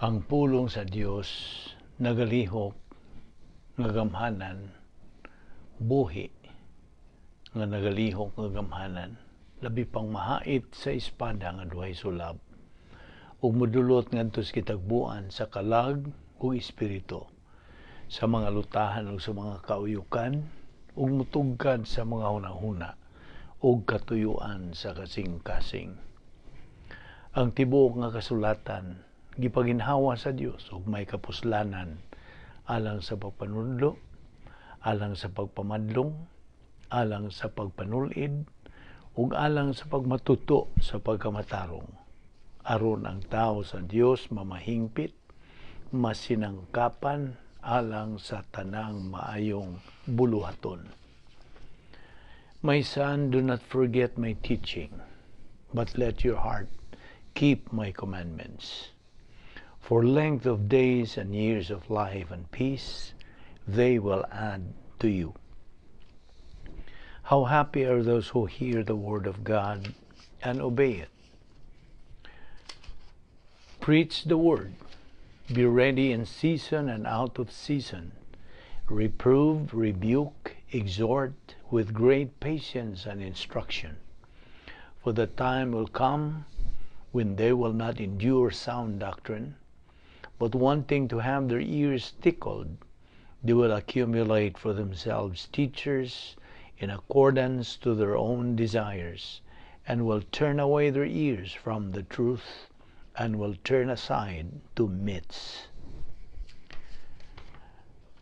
Ang pulong sa Dios nagalihok nga gamhanan, buhi nga nagalihok nga gamhanan, labi pang mahait sa espada nga duhay sulab, ug modulot ngadto sa kitagbuan sa kalag ug espiritu, sa mga lutahan ug sa mga kauyukan, ug mutugkad sa mga hunahuna ug katuyuan sa kasing-kasing. Ang tibuok nga kasulatan gipaginhawa sa Dios ug may kapuslanan alang sa pagpanudlo, alang sa pagpamadlong, alang sa pagpanulid, ug alang sa pagmatuto sa pagkamatarong, aron ang tao sa Dios mamahingpit, masinangkapan alang sa tanang maayong buluhaton. My son, do not forget my teaching, but let your heart keep my commandments. For length of days and years of life and peace, they will add to you. How happy are those who hear the word of God and obey it. Preach the word. Be ready in season and out of season. Reprove, rebuke, exhort with great patience and instruction. For the time will come when they will not endure sound doctrine, but wanting to have their ears tickled, they will accumulate for themselves teachers in accordance to their own desires, and will turn away their ears from the truth, and will turn aside to myths.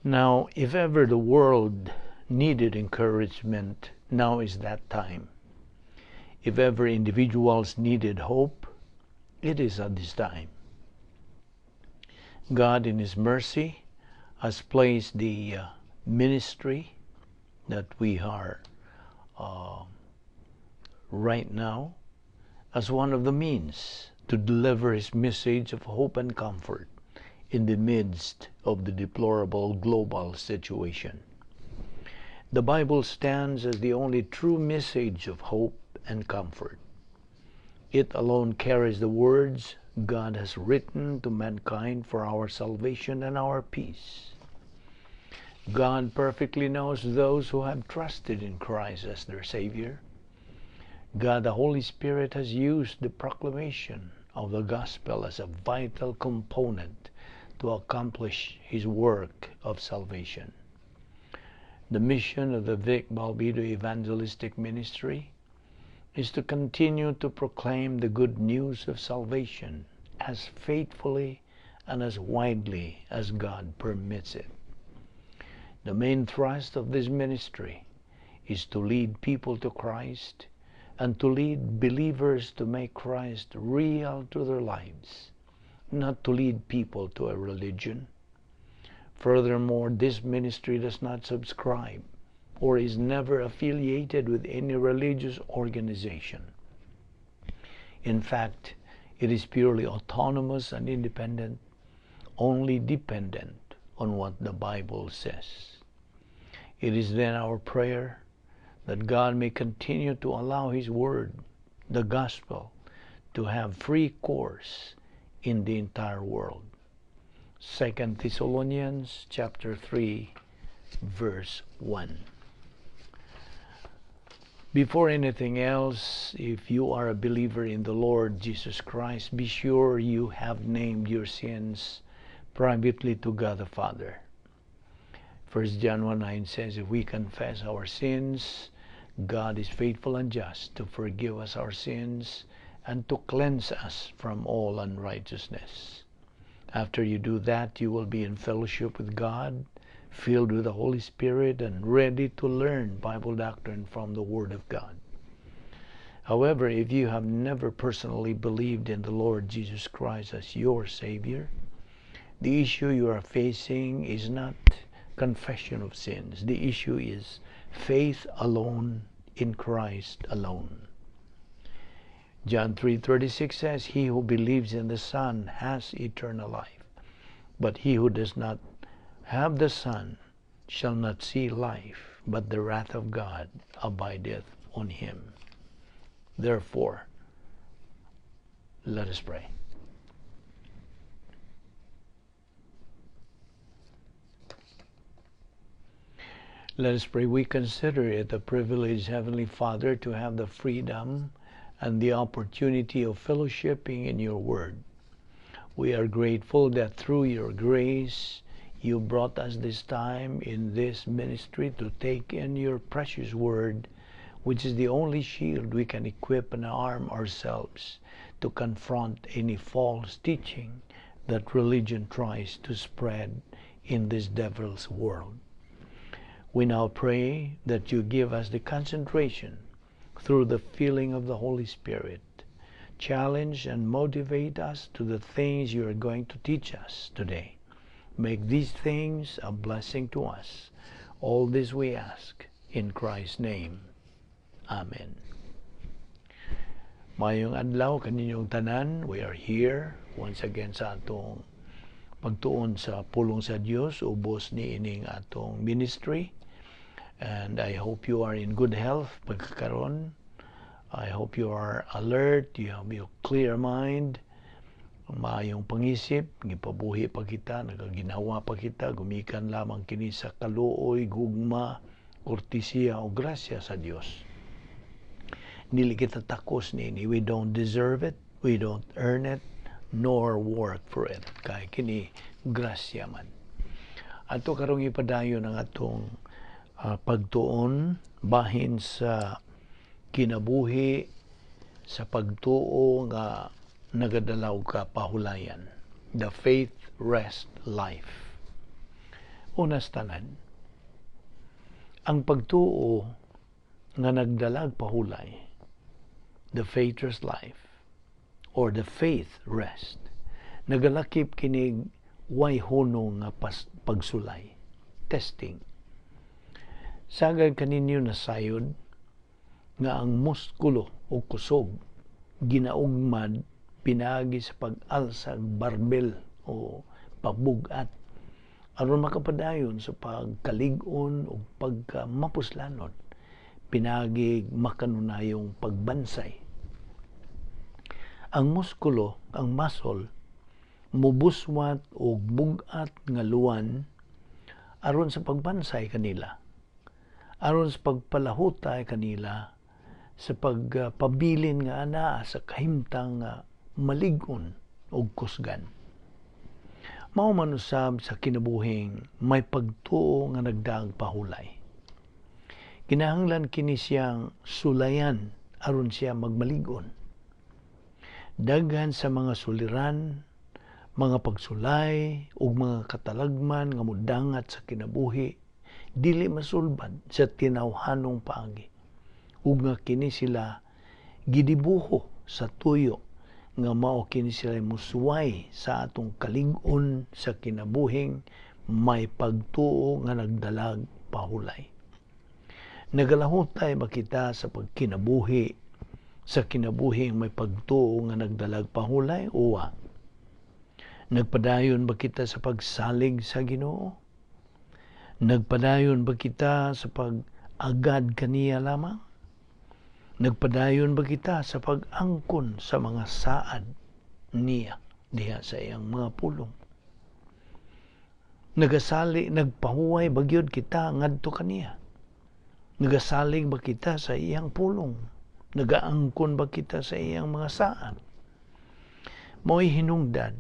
Now, if ever the world needed encouragement, now is that time. If ever individuals needed hope, it is at this time. God, in His mercy, has placed the ministry that we are right now as one of the means to deliver His message of hope and comfort in the midst of the deplorable global situation. The Bible stands as the only true message of hope and comfort. It alone carries the words God has written to mankind for our salvation and our peace. God perfectly knows those who have trusted in Christ as their Savior. God the Holy Spirit has used the proclamation of the gospel as a vital component to accomplish His work of salvation. The mission of the Vic Balbido Evangelistic Ministry is to continue to proclaim the good news of salvation as faithfully and as widely as God permits it. The main thrust of this ministry is to lead people to Christ and to lead believers to make Christ real to their lives, not to lead people to a religion. Furthermore, this ministry does not subscribe or is never affiliated with any religious organization. In fact, it is purely autonomous and independent, only dependent on what the Bible says. It is then our prayer that God may continue to allow His Word, the Gospel, to have free course in the entire world. 2 Thessalonians chapter 3 verse 1. Before anything else, if you are a believer in the Lord Jesus Christ, be sure you have named your sins privately to God the Father. 1 John 1:9 says, "If we confess our sins, God is faithful and just to forgive us our sins and to cleanse us from all unrighteousness." After you do that, you will be in fellowship with God, filled with the Holy Spirit, and ready to learn Bible doctrine from the Word of God. However, if you have never personally believed in the Lord Jesus Christ as your Savior, the issue you are facing is not confession of sins. The issue is faith alone in Christ alone. John 3:36 says, "He who believes in the Son has eternal life, but he who does not have the Son shall not see life, but the wrath of God abideth on him." Therefore, let us pray. Let us pray. We consider it a privilege, Heavenly Father, to have the freedom and the opportunity of fellowshipping in your Word. We are grateful that through your grace, you brought us this time in this ministry to take in your precious Word, which is the only shield we can equip and arm ourselves to confront any false teaching that religion tries to spread in this devil's world. We now pray that you give us the concentration through the filling of the Holy Spirit. Challenge and motivate us to the things you are going to teach us today. Make these things a blessing to us. All this we ask in Christ's name. Amen. Maayong adlaw kaninyong tanan. We are here once again sa atong pagtuon sa pulong sa Dios ubos ni ining atong ministry. And I hope you are in good health pagkakaron. I hope you are alert, you have your clear mind, maayong pangisip, gipabuhi pa kita, nagaginawa pa kita, gumikan lamang kini sa kaluoy, gugma, kortesiya o grasya sa Dios. Dili kita takos niini. We don't deserve it, we don't earn it, nor work for it. Kay kini grasya man. Ato karong ipadayon ang atong pagtuon bahin sa kinabuhi sa pagtuo nga nagadala og kapahulayan. The faith rest life. Una sa tanan, ang pagtuo nga nagdalag pahulay, the faith rest life, or the faith rest, nagalakip kinig way hunong nga pagsulay, testing. Sagad kaninyo nasayod nga ang muskulo o kusog ginaugmad pinaagi sa pag-alsag barbell o pagbugat aron makapadayon sa pagkalig-on o pagkamapuslanon pinaagi makanunayong pagbansay. Ang muskulo, ang muscle, mubuswat og bug-at nga luwan aron sa pagbansay kanila, aron sa pagpalahutay kanila, sa pagpabilin nga anaa sa kahimtang nga malig-on og kusgan. Mao man usab sa kinabuhing may pagtuo nga nagdaag pahulay. Kinahanglan kini siyang sulayan aron siya magmalig-on. Daghan sa mga suliran, mga pagsulay ug mga katalagman nga modangat sa kinabuhi dili masulbad sa tinawhanong paagi ug nga kini sila gidibuho sa tuyo nga mao kini sila musuway sa atong kalig-on sa kinabuhing may pagtuo nga nagdalag pahulay. Nagalahutay ba kita sa pagkinabuhi sa kinabuhing may pagtuo nga nagdalag pahulay o wa? Nagpadayon ba kita sa pagsalig sa Ginoo? Nagpadayon ba kita sa pag-agad kaniya lamang? Nagpadayon ba kita sa pag-angkon sa mga saad niya diha sa iyang mga pulong? Nagasali, nagpahuway ba gyud kita ngadto kaniya? Nagasalig ba kita sa iyang pulong? Nagaangkon ba kita sa iyang mga saad? Mao'y hinungdan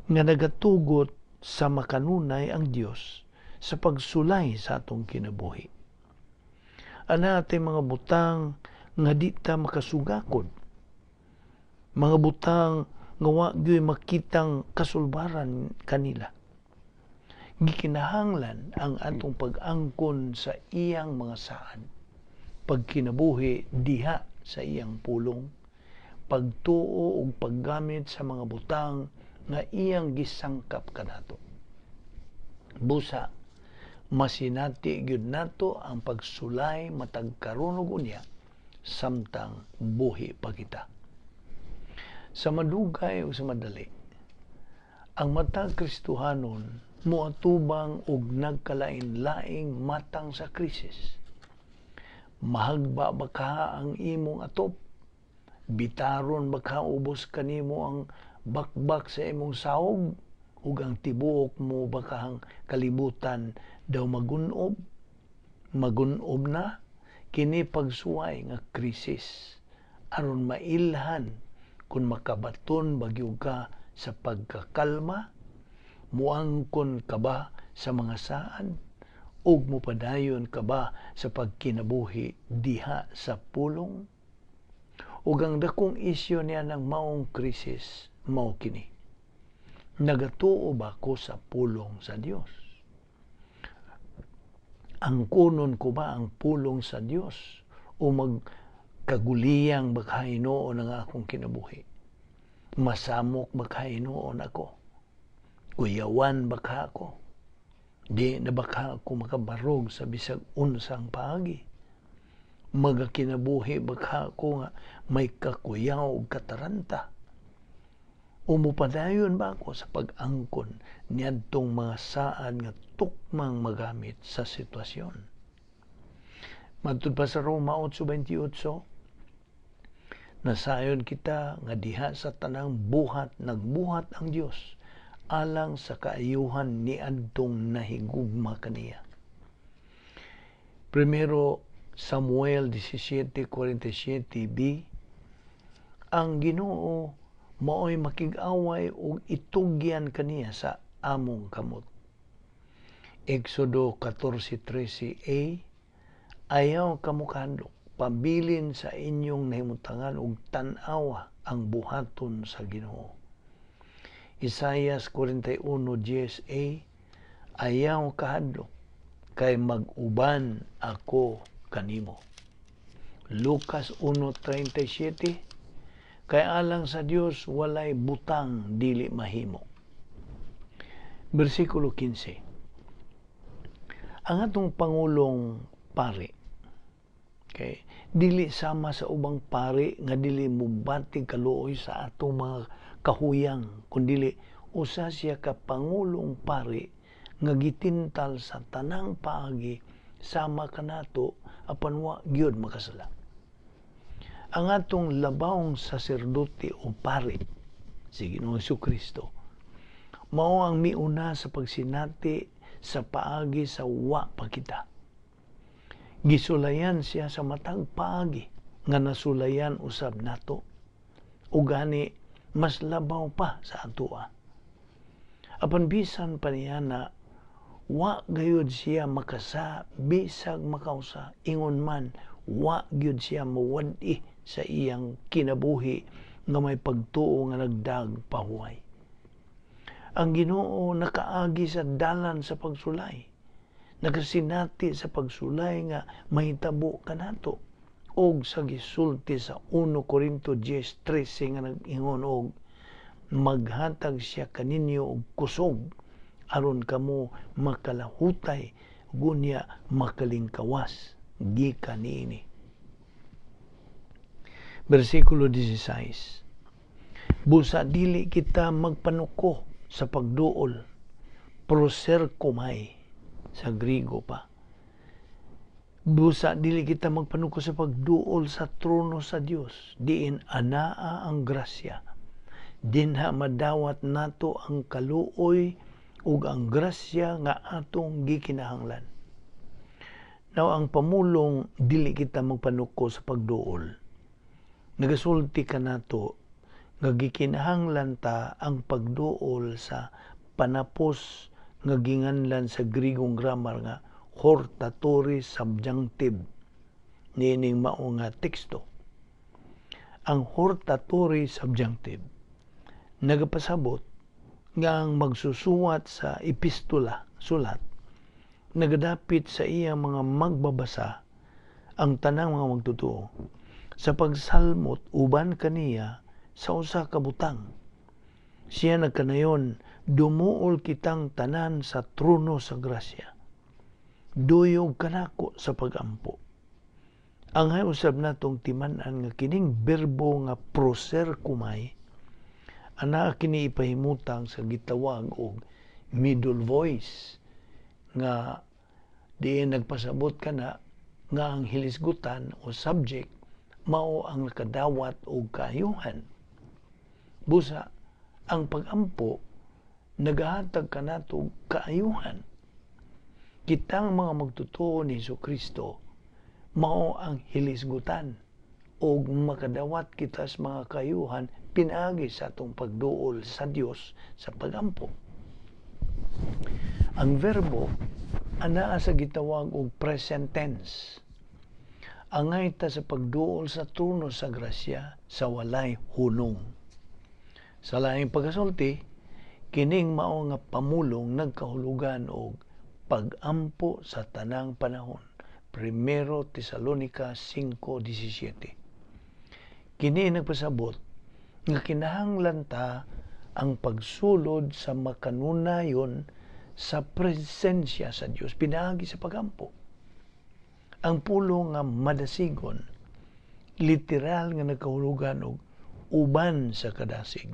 nga nagatugot sa makanunay ang Dios sa pagsulay sa atong kinabuhi. Ana atay mga butang nga di ta makasugakod. Mga butang nga wa gyoy makitang kasulbaran kanila. Gikinahanglan ang atong pag-angkon sa iyang mga saad. Pagkinabuhi diha sa iyang pulong, pagtuo ug paggamit sa mga butang nga iyang gisangkap kanato. Busa masinati gyud nato ang pagsulay matag karon ug unya samtang buhi pa kita. Sa madugay o sa madali, ang matag Kristohanon moatubang og nagkalain-laing matang sa krisis. Mahagba ba ka ang imong atop? Bitaron ba ka ubos kanimo ang bakbak sa imong saog? Ug ang tibuok mo ba kahang kalibutan daw magunob? Magunob na kini pagsuway nga krisis aron mailhan kung makabaton ba gyud ka sa pagkakalma, muangkon ka ba sa mga saad, ug mopadayon ka ba sa pagkinabuhi diha sa pulong. Ug ang dakong isyu niya ng maong krisis mao kini: nagatuo ba ko sa pulong sa Dios? Angkonon ko ba ang pulong sa Dios o magkaguliyang ba kahinuon ang akong kinabuhi? Masamok ba kahinuon ako? Kuyawan ba ka ako? Di na ba ka ako makabarog sa bisag unsang paagi? Magakinabuhi ba ka ako nga may kakuyaw ug kataranta? O mopadayon ba ako sa pag-angkon niadtong mga saad nga tukmang magamit sa sitwasyon? Matud pa sa Roma 8:28, nasayon kita nga diha sa tanang buhat nagbuhat ang Dios alang sa kaayuhan niadtong nahigugma kaniya. Primero Samuel 17:47b, ang Ginoo maoy makig-away ug itugyan kaniya sa among kamot. Exodo 14:13a, ayaw kamo kahadlok, pabilin sa inyong nahimutangan ug tan-awa ang buhaton sa Ginoo. Isaias 41:10a, ayaw kahadlok, kay mag-uban ako kanimo. Lucas 1:37, kay alang sa Dios walay butang dili mahimo. Bersikulo 15. Ang atong pangulong pari, okay, dili sama sa ubang pari nga dili mubatig kaluoy sa atong mga kahuyang, kundili usa siya ka pangulong pari nga gitintal sa tanang paagi sama kanato apan wa gyud makasala. Ang atong labawng saserdote o pari, si Ginoong Kristo, mao ang miuna sa pagsinati sa paagi sa wa pa kita. Gisulayan siya sa matag paagi nga nasulayan usab nato. O gani mas labaw pa sa atoa. Apan bisan pa niya na wa gayud siya makasa bisag makausa, ingon man wa gyud siya mawad-i sa iyang kinabuhi nga may pagtuo nga nagdag pahuway. Ang Ginoo nakaagi sa dalan sa pagsulay. Nagasinati sa pagsulay nga mahitabo kanato og sa gisulti sa 1 Corinto 10:13 nga nag-ingon og maghatag siya kaninyo og kusog aron kamo makalahutay gunya makalingkawas gikan niini. Bersikulo 16. Busa dili kita magpanuko sa pagduol, proserkomai sa Grigo pa. Busa dili kita magpanuko sa pagduol sa trono sa Dios, diin anaa ang grasya. Dinha madawat nato ang kaluoy ug ang grasya nga atong gikinahanglan. Now, ang pamulong dili kita magpanuko sa pagduol, nagasulti kanato nga gikinahanglan ta ang pagduol sa panapos nga ginganlan sa Grigong grammar nga hortatory subjunctive niining mao nga teksto. Ang hortatory subjunctive nagapasabot nga ang magsusuwat sa epistola, sulat, nagadapit sa iyang mga magbabasa, ang tanang mga magtotoo, sa pagsalmot uban kaniya sa usa ka butang. Siya nagkanayon, dumuol kitang tanan sa trono sa grasya. Duyog kanako sa pagampo. Ang hay usab natong timan-an nga kining berbo nga proserkumay ana kini ipahimutang sa gitawag og middle voice nga diin nagpasabot kana nga ang hilisgutan o subject mao ang nakadawat og kaayuhan. Busa ang pagampo nagahatag kanato kaayuhan. Kitang mga magtotoo ni Hesus Kristo mao ang hilisgutan og makadawat kita sa mga kayuhan pinaagi sa atong pagduol sa Dios sa pagampo. Ang verbo anaa sa gitawag og present tense. Angay ta sa pagduol sa trono sa grasya sa walay hunong. Sa laing pagkasulti, kining mao nga pamulong nagkahulugan og pagampo sa tanang panahon. 1 Tesalonica 5:17. Kini nagpasabot nga kinahanglan ta ang pagsulod sa makanunayon sa presensya sa Dios pinaagi sa pagampo. Ang pulong nga madasigon, literal nga nagkahulugan og uban sa kadasig.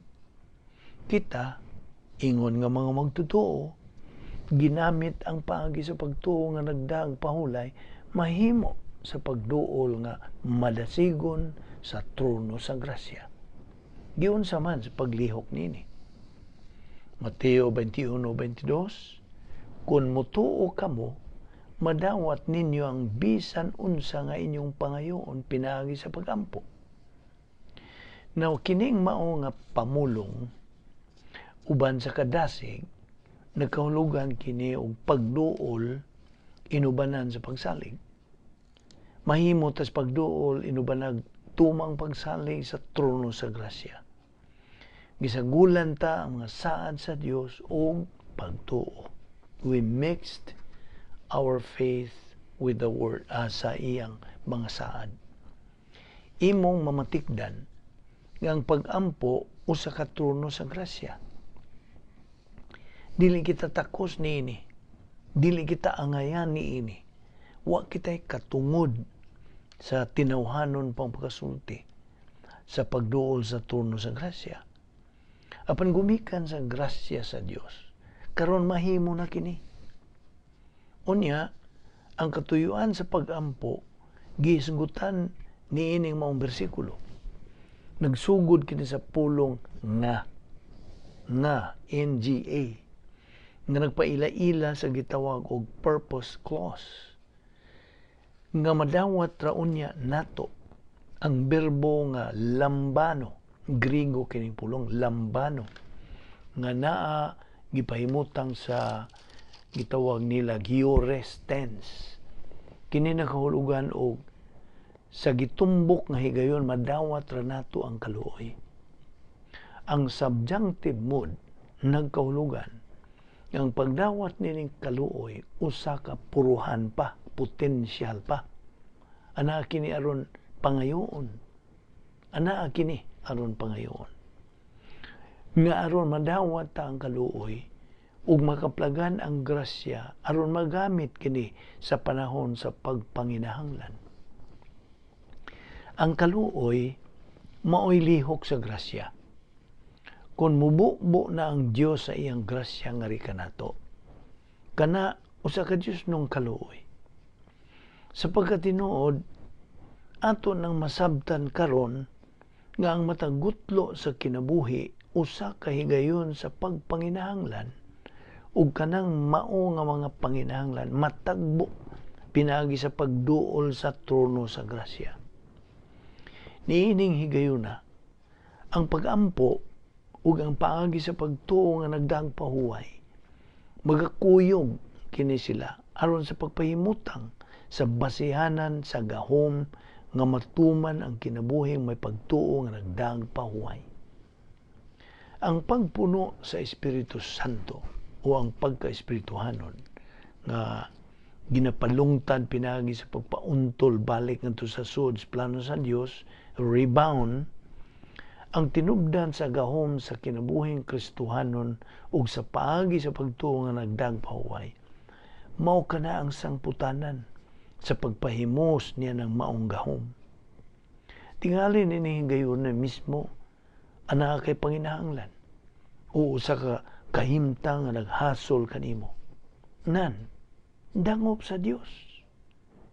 Kita ingon nga mga magtotoo, ginamit ang paagi sa pagtuo nga nagdaag pahulay mahimo sa pagduol nga madasigon sa trono sa grasya. Giunsa man sa paglihok nini? Mateo 21:22, "Kung mutuo kamo, madawat ninyo ang bisan unsa nga inyong pangayoon pinaagi sa pagampo." Now, kining mao nga pamulong uban sa kadasig, nagkahulugan kini og pagduol inubanan sa pagsalig. Mahimo tas pagduol inubanag tumang pagsalig sa trono sa grasya. Gisagulan ta ang mga saad sa Dios og pagtuo. We mixed our faith with the word sa iyang mga saad. Imong mamatikdan nga ang pagampo usa ka trono sa grasya. Dili kita takos niini. Dili kita angayan niini. Wa kita'y katungod sa tinawhanon pang pagkasulti sa pagduol sa trono sa grasya. Apan gumikan sa grasya sa Dios, karon mahimo na kini. Unya, ang katuyuan sa pagampo gihisgutan niining maong bersikulo. Nagsugod kini sa pulong nga, nga, NGA, nga nagpaila-ila sa gitawag og purpose clause nga madawat ra unya nato ang berbo nga lambano. Grigo kining pulong lambano nga naa gipahimutang sa gitawag nila aorist tense. Kini nakahulugan og sa gitumbok nga higayon madawat ra nato ang kaluoy. Ang subjunctive mood nagkahulugan ang pagdawat nining kaluoy usa ka puruhan pa, potensyal pa. Anaa kini aron pangayoon. Anaa kini aron pangayoon. Nga aron madawat ta ang kaluoy ug makaplagan ang grasya aron magamit kini sa panahon sa pagpanginahanglan. Ang kaluoy maoy lihok sa grasya. Kung mububo na ang Dios sa iyang grasya nga kanato, kana usa ka Dios nung kaluoy. Sa pagkatinuod, ato nang masabtan karon nga ang matagutlo sa kinabuhi usa ka higayon sa pagpanginahanglan ug kanang mao nga mga panginahanglan matagbo pinaagi sa pagduol sa trono sa grasya. Niining higayuna, ang pagampo ug ang paagi sa pagtuo nga nagdaang pahuway magakuyog kini sila aron sa pagpahimutang sa basihanan sa gahom nga matuman ang kinabuhing may pagtuo nga nagdaang pahuway. Ang pagpuno sa Espiritu Santo o ang pagka-espirituhanon nga ginapalungtad pinaagi sa pagpauntol balik ngadto sa sud sa plano sa Dios, rebound, ang tinubdan sa gahom sa kinabuhing Kristohanon ug sa paagi sa pagtuo nga nagdaang pahuway, mao kana ang sangputanan sa pagpahimos niya ng maong gahom. Tingali nini higayon na mismo anaa kay panginahanglan o usa ka kahimtang nga naghasol kanimo. Nan, dangop sa Dios.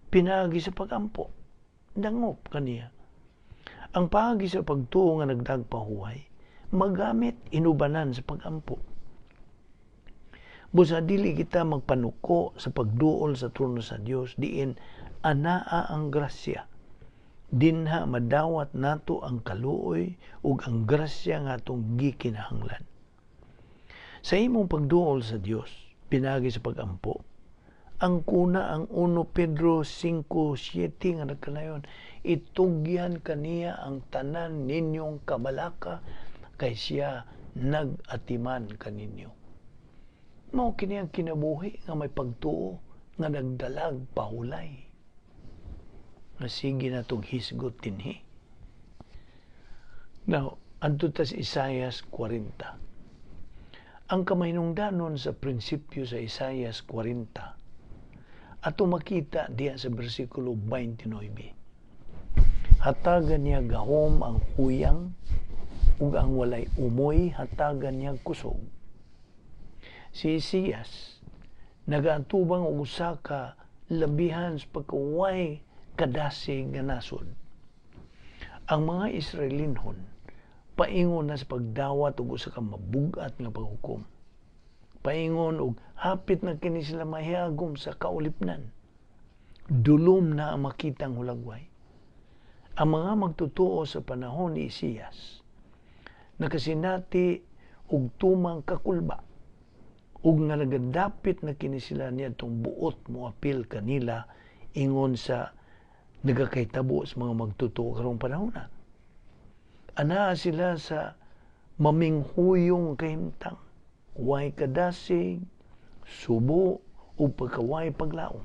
Pinaagi sa pagampo, dangop kaniya. Ang paagi sa pagtuo nga nagdagpahuway, magamit inubanan sa pagampo. Busa dili kita magpanuko sa pagduol sa trono sa Dios, diin anaa ang grasya. Dinha madawat nato ang kaluoy ug ang grasya nga atong gikinahanglan. Sa imong pagduol sa Dios, pinagi sa pagampo, ang kuna ang 1 Pedro 5:7 nga nagkanayon, itugyan kaniya ang tanan ninyong kabalaka kay siya nag-atiman kaninyo. Mao kini ang kinabuhi nga may pagtuo nga nagdalag pahulay. Nga sige na tong hisgot dinhi. Now, adto ta sa Isaias 40. Ang kamahinungdanon sa prinsipyo sa Isaias 40 ato makita diya sa bersikulo 29. Hatagan niya gahom ang huyang ug ang walay umoy hatagan niya kusog. Si Isaias nagaatubang og usa ka labihan sa pagkaway kadasig nga nasod. Ang mga Israelinhon paingon na sa pagdawat og usa ka mabugat nga paghukom. Paingon og hapit na kini sila mahiyagom sa kaulipnan. Dulom na ang makitang hulagway. Ang mga magtutuo sa panahon ni Isaias nakasinati og tumang kakulba ug nga nagadapit na kini sila niadtong buot moapil kanila ingon sa nagakahitabo sa mga magtutuo karong panahon na. Anaa sila sa maminghuyong kahimtang, way kadasig, subo ug pagkaway paglaom.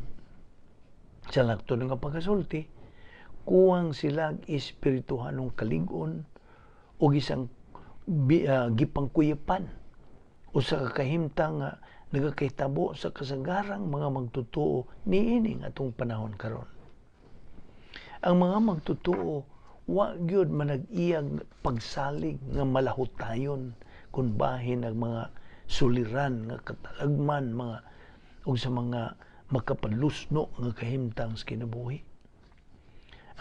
Sa lakto nga pagkasulti, kuwang sila espirituhanong kalig-on ug isang gipangkuyapan usa ka kahimtang nga nagakahitabo sa kasagarang mga magtutuo niining atong panahon karon. Ang mga magtutuo wa gyud manag-iyag pagsalig nga malahutayon kun bahin ang mga suliran nga katalagman mga ug sa mga makapalusno nga kahimtang sa kinabuhi.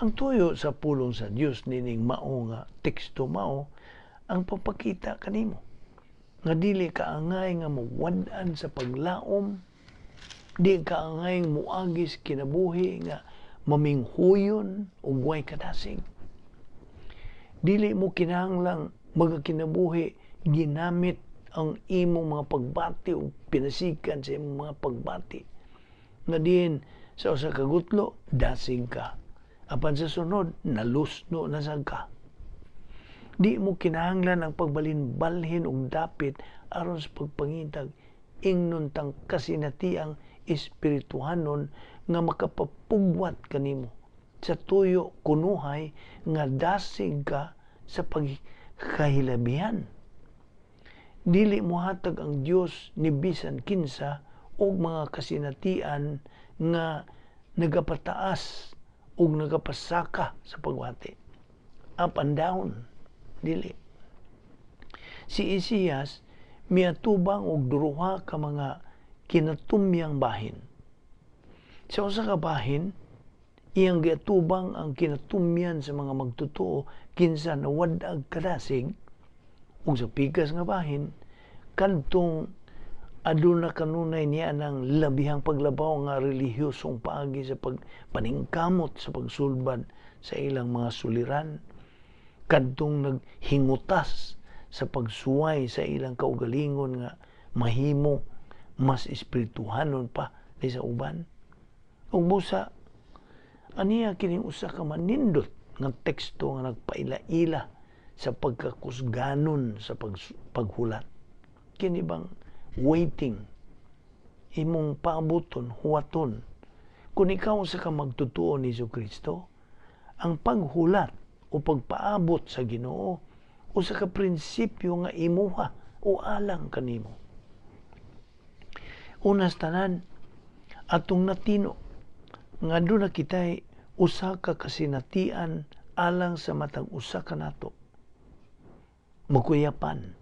Ang tuyo sa pulong sa Dios nining mao nga teksto mao ang papakita kanimo nga dili ka angay nga mawad-an sa paglaom, di ka angay muagi sa kinabuhi nga maminghuyon ug way kadasig. Dili mo kinahanglang magakinabuhi ginamit ang imong mga pagbati o pinasikan sa imong mga pagbati. Nga diin sa usa ka gutlo, dasig ka. Apan sa sunod, nalusno na sad ka. Di mo kinahanglan ang pagbalin-balhin og dapit aron sa pagpangitag ingnon tang kasinatiang espirituhanon nga makapapugwat kanimo sa tuyo kunuhay nga dasig ka sa pagkahilabihan. Dili mohatag ang Dios ni bisan kinsa og mga kasinatian nga nagapataas ug nagapasaka sa pagwati. Up and down, dili. Si Isaias miatubang og duha ka mga kinatumyang bahin. Sa usa ka bahin, iyang giatubang ang kinatumyan sa mga magtotoo kinsa nawad-ag kadasig, ug sa pikas nga bahin kadtong aduna kanunay niya ng labihang paglabaw nga relihiyosong paagi sa pagpaningkamot sa pagsulbad sa ilang mga suliran, kadtong naghingutas sa pagsuway sa ilang kaugalingon nga mahimo mas espirituhanon pa kaysa uban. Ug busa aniya kining usa ka manindot nga teksto nga nagpaila-ila sa pagkakusganon sa paghulat. Kini bang waiting imong paabuton, huwaton. Kung ikaw usa ka magtutuo ni Jesucristo, ang paghulat o pagpaabot sa Ginoo usa ka prinsipyo nga imuha o alang kanimo. Unas tanan atong natino nga aduna kitay usa ka kasinatian alang sa matag usa kanato. Magkuyapan.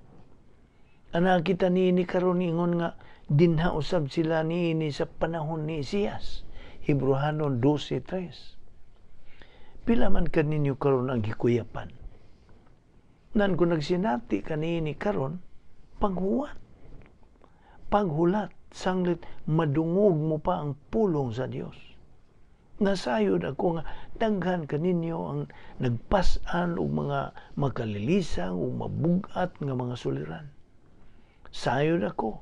Ana kita niini karon ingon nga dinha usab sila niini sa panahon ni Isaias. Hebreohanon 12:3. Pila man kaninyo karon ang gikuyapan? Nan kung nagsinati kaniini karon, panghuwat. paghulat sanglit madungog mo pa ang pulong sa Dios. Nasayod ako nga daghan kaninyo ang nagpas-an og mga makalilisang o mabugat nga mga suliran. Sayod ako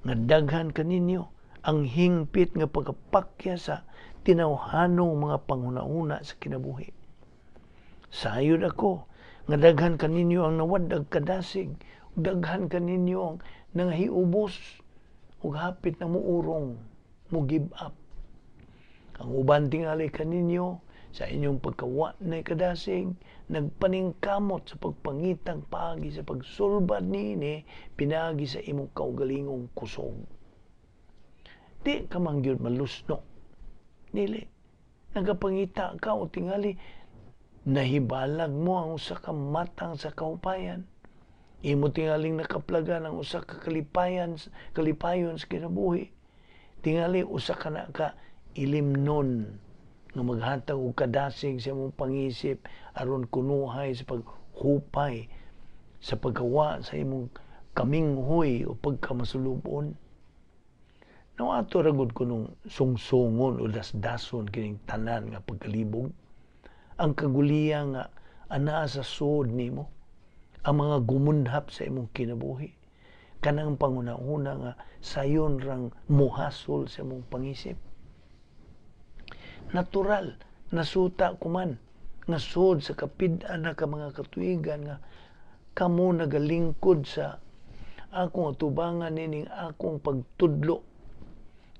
nga daghan kaninyo ang hingpit nga pagkapakya sa tinawhanong mga panghuna-huna sa kinabuhi. Sayod ako nga daghan kaninyo ang nawad-ag kadasig, daghan kaninyo ang nangahiubos ug hapit na muurong, mo give up. Ang uban tingali kaninyo sa inyong pagkawa na kadasig, nagpaningkamot sa pagpangitang paagi sa pagsulbad niini pinaagi sa imong kaugalingong kusog. Di ka man gyud malusno. Dili. Nagapangita ka o tingali nahibalag mo ang usa ka matang sa kahupayan. Imo tingaling nakaplagan ang usa ka kalipayan, kalipayon sa kinabuhi. Tingali usa ka na ka ilimnon nga maghatag og kadasig sa imong pangisip aron kunuhay sa paghupay sa pagkawa sa imong kaminghoy o pagkamasulubon. No ato ra gud kunong sungsungon o dasdason kining tanan nga pagkalibog. Ang kaguliya nga anaa sa suod nimo, ang mga gumunhap sa imong kinabuhi, kanang panguna-una nga sayon rang muhasol sa imong pangisip. Natural, nasuta kuman nga suod sa kapid-an na ka mga katuigan nga kamo nagalingkod sa akong atubangan nining akong pagtudlo,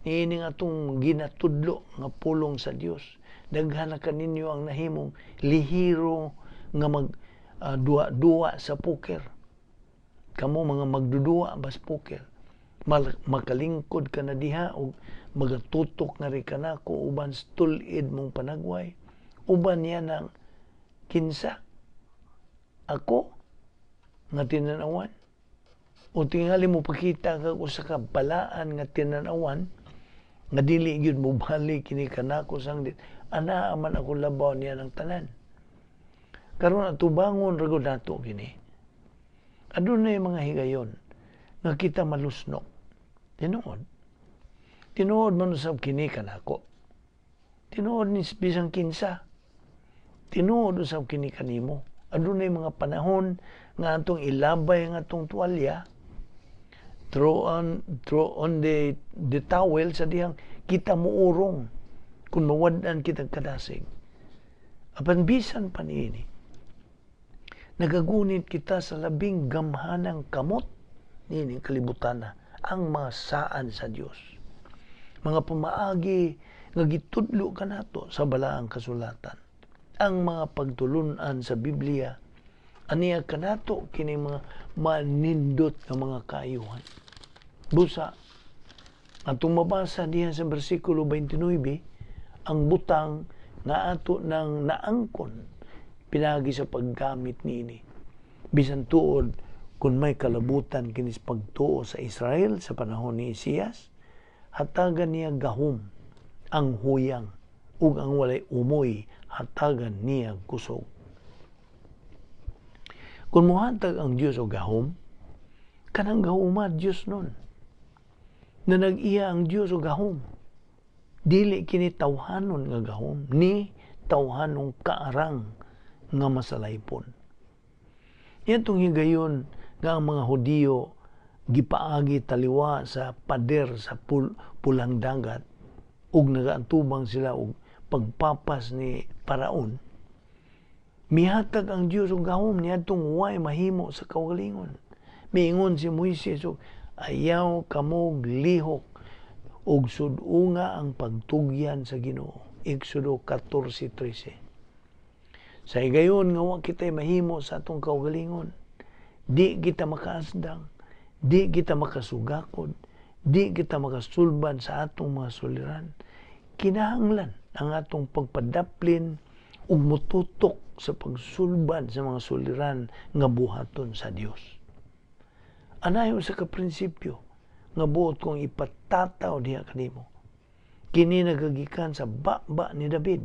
nining atong ginatudlo nga pulong sa Dios. Daghan na kaninyo ang nahimong lihiro nga mag duwa-duwa sa poker. Kamo mga magdudua bas poker. Makalingkod ka na diha og magatutok na rin kanako uban sa tul-id mong panagway. Uban niya ng kinsa ako nga tinanawan. O tingali mo pakita ka usa ka balaan nga tinanawan nga dili gyud mo balik kini kanako sanglit anaa man ako labaw niya ng tanan. Karon atubangon ra gud nato kini. Adunay mga higayon nga kita malusno. Tinuod. Tinuod man usab kini kanako. Tinuod ni bisan kinsa. Tinuod usab kini kanimo. Adunay mga panahon nga atong ilabay ang atong tuwalya, throw on the towel sa dihang kita muurong kung mawad-an kitang kadasig. Apan bisan pa niini, nagagunit kita sa labing gamhanang kamot niini kalibutan na ang mga saan sa Dios. Mga pamaagi nga gitudlo kanato sa balaang kasulatan. Ang mga pagtulunan sa Biblia aniya kanato kini mga manindot nga mga kaayuhan. Busa atong mabasa diha sa bersikulo 29 ang butang nga ato nang naangkon pinagi sa paggamit niini. Bisan tuod kung may kalabutan kinis pagtuo sa Israel sa panahon ni Isaias, hatagan niya gahom ang huyang ug ang walay umoy hatagan niya kusog. Kung muhatag ang Dios og gahom, kanang gahuma Dios nun. Na nag-iya ang Dios og gahom. Dili kini tawhanon nga gahom, ni tawhanong kaarang nga masalaypon. Iyatong higayon nga ang mga Hudiyo gipaagi taliwa sa pader sa Pulang Dagat ug nagaantubang sila og pagpapas ni Paraon. Mihatag ang Dios og gahom niadtong way mahimo sa kaugalingon. Miingon si Moises og ayaw kamog lihok og sud-unga ang pagtugyan sa Ginoo. Exodo 14:13. Sa higayon nga wa kita'y mahimo sa atong kaugalingon, di kita makaasdang, di kita makasugakod, di kita makasulbad sa atong mga suliran. Kinahanglan ang atong pagpadaplin ug mututok sa pagsulbad sa mga suliran nga buhaton sa Dios. Anayo sa ka prinsipyo nga buot kong ipatataw diha kanimo. Kini nagagikan sa baba ni David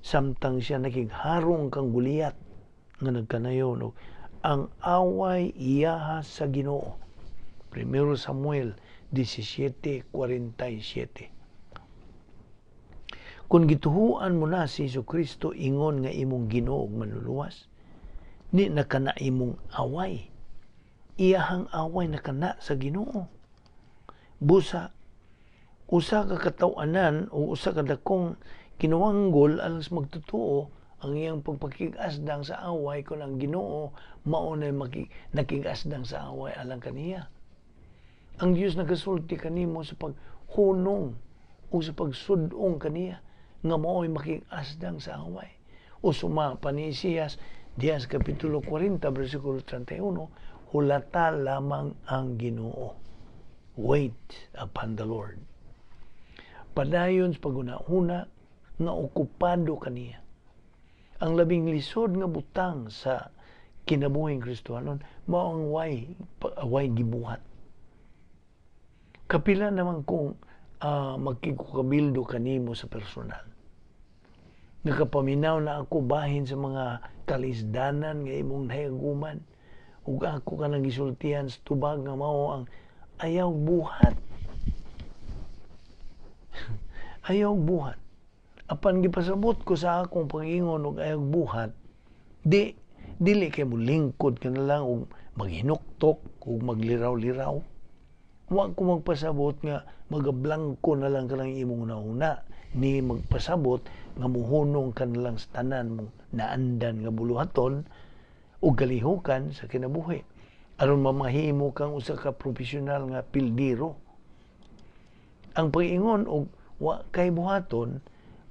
samtang siya nakigharong kang Goliat nga nagkanayon og ang away iyaha sa Ginoo. 1 Samuel 17:47. Kung gituhuan mo na si Hesus Kristo ingon nga imong Ginoo ug Manluluwas, di na kana imong away. Iyahang away na kana sa Ginoo. Busa usa ka kataw-anan o usa ka dakong kinuwanggol alang sa magtotoo ang iyang pagpakig-asdang sa away kung ang Ginoo mao na nakig-asdang sa away alang kaniya. Ang Dios nagasulti kanimo sa paghunong o sa pagsudong kaniya nga mao'y makig-asdang sa away. O suma pa ni Isaias diya sa Kapitulo 40, versikulo 31, hulata lamang ang Ginoo. Wait upon the Lord. Padayon sa paghuna-huna nga okupado kaniya. Ang labing lisod nga butang sa kinabuhing Kristohanon mao ang way gibuhat. Kapila naman kung magkikukabildo kanimo sa personal. Nakapaminaw na ako bahin sa mga kalisdanan nga imong nahiaguman ug ako kanang gisultihan sa tubag nga mao ang ayaw buhat. Ayaw buhat. Apan gipasabot ko sa akong pag-ingon og ayaw buhat, di dili kay mo lingkod ka na lang og maghinuktok ug magliraw-liraw. Wa ko magpasabot nga magablangko na lang ka lang imong una-una, ni magpasabot nga muhunong ka na lang sa tanan mong naandan nga buluhaton o galihukan sa kinabuhi aron mamahimo kang usa ka profesional nga pildiro. Ang pag-ingon og wa kay buhaton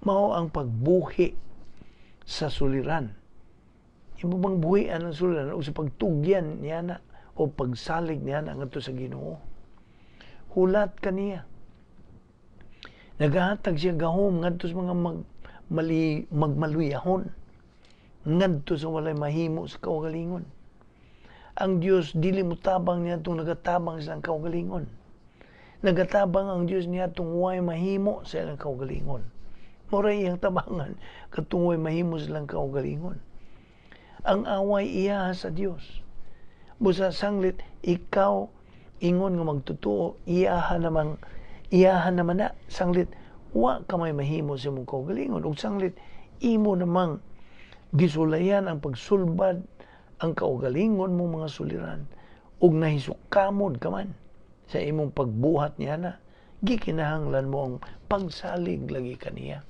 mao ang pagbuhi sa suliran. Imo bang buhian ang suliran o sa pagtugyan niya na o pagsalig niya na ngadto sa Ginoo? Hulat kaniya. Nagahatag siya gahom ngadto sa mga magmaluyahon, ngadto sa walay mahimo sa kaugalingon. Ang Dios dili motabang niya itong nagatabang sa ilang kaugalingon. Nagatabang ang Dios niya itong way mahimo sa ilang kaugalingon. Mura iyang tabangan katong way mahimo sa ilang kaugalingon. Ang away iya sa Dios. Busa sanglit ikaw ingon nga magtotoo, iyaha naman na sanglit wa ka may mahimo sa imong kaugalingon, ug sanglit imo namang gisulayan ang pagsulbad ang kaugalingon mo mga suliran ug nahisukamod ka man sa imong pagbuhat niya na gikinahanglan mo ang pagsalig lagi kaniya.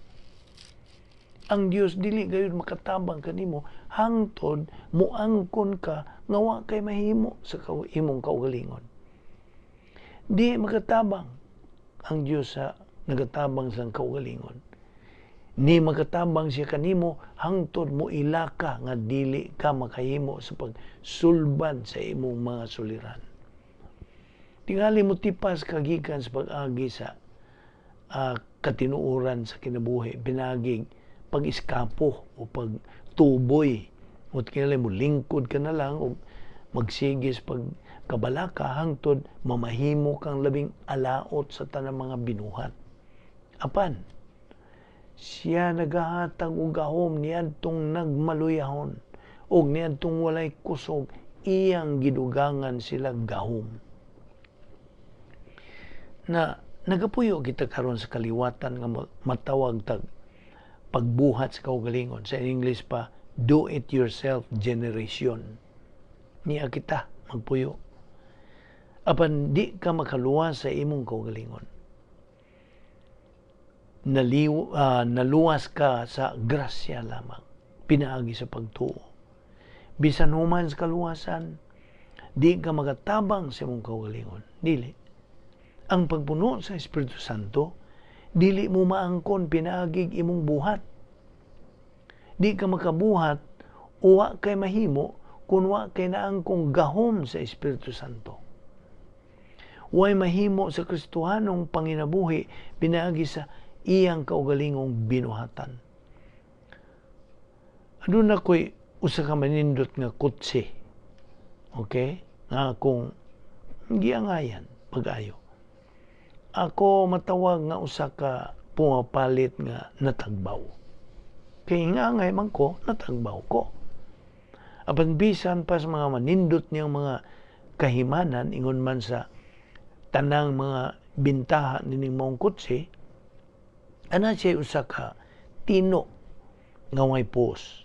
Ang Dios dili gayud makatabang kanimo hangtod moangkon ka nga wa kay mahimo sa imong kaugalingon. Di makatabang ang Dios sa nagatabang sa kaugalingon. Ni makatabang siya kanimo hangtod mo ilaka nga dili ka makahimo sa pagsulbad sa imong mga suliran. Tingali mo tipas ka gikan sa pag-agi sa katinuoran sa kinabuhi, pinagig pag-iskapo o pagtuboy. O kinahanglan mo lingkod ka na lang o magsigis pag kabalaka hangtod mamahimo kang labing alaot sa tanang mga binuhat. Apan, siya nagahatag og gahom niadtong nagmaluyahon og niadtong walay kusog, iyang gidugangan sila gahom. Na nagapuyo kita karon sa kaliwatan nga matawag tag pagbuhat sa kaugalingon. Sa English pa, do it yourself generation. Niya kita magpuyo. Apan di ka makaluwas sa imong kaugalingon. Naluwas ka sa grasya lamang, pinaagi sa pagtuo. Bisan human sa kaluwasan, di ka magatabang sa imong kaugalingon. Dili. Ang pagpuno sa Espiritu Santo, dili mo maangkon pinaagig imong buhat. Di ka makabuhat, uwa kay mahimo, kun wa kay naangkong gahom sa Espiritu Santo. Way mahimo sa Kristohanong panginabuhi pinaagi sa iyang kaugalingong binuhatan. Aduna ko'y usa ka manindot nga kutsi. Okay? Nga akong giangayan pag-ayo. Ako matawag nga usa ka pumapalit nga natagbaw. Kay ngangay man ko, natagbaw ko. Apan bisan pa sa mga manindot niyang mga kahimanan, ingon man sa Tanang mga bintaha nining maong kotse, ana siya usa ka tino nga way pos.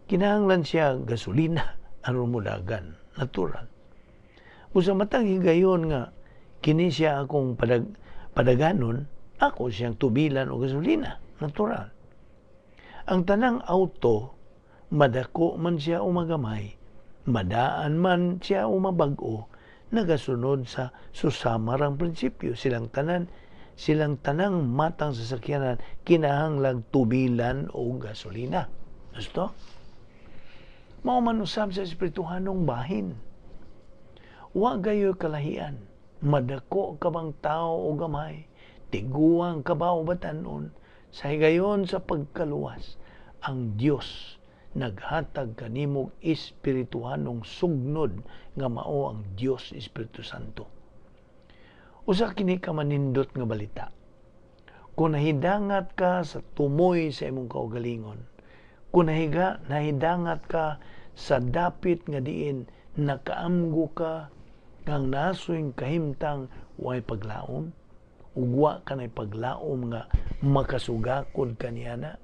Kinahanglan siya gasolina aron modagan, natural. Usa matag higayon nga kini siya akong padaganon, ako siyang tubilan og gasolina, natural. Ang tanang auto, madako man siya o magamay, madaan man siya o mabag-o, nagasunod sa susamarang prinsipyo. Silang tanang matang sa sakyanan kinahanglang tubilan o gasolina. Gusto? Mao man usab sa espirituhanong bahin. Wa gayoy kalahian. Madako ka bang tao o gamay, tiguang ka ba o batanon, sa higayon sa pagkaluwas, ang Dios naghatag kanimog espirituhanong sugnod nga mao ang Dios Espiritu Santo. Usa kini ka manindot nga balita. Kung nahidangat ka sa tumoy sa imong kaugalingon, kung nahidangat ka sa dapit nga diin nakaamgo ka ngang nasoy kahimtang way paglaom, ug wa ka nay paglaom nga makasugakod kaniana,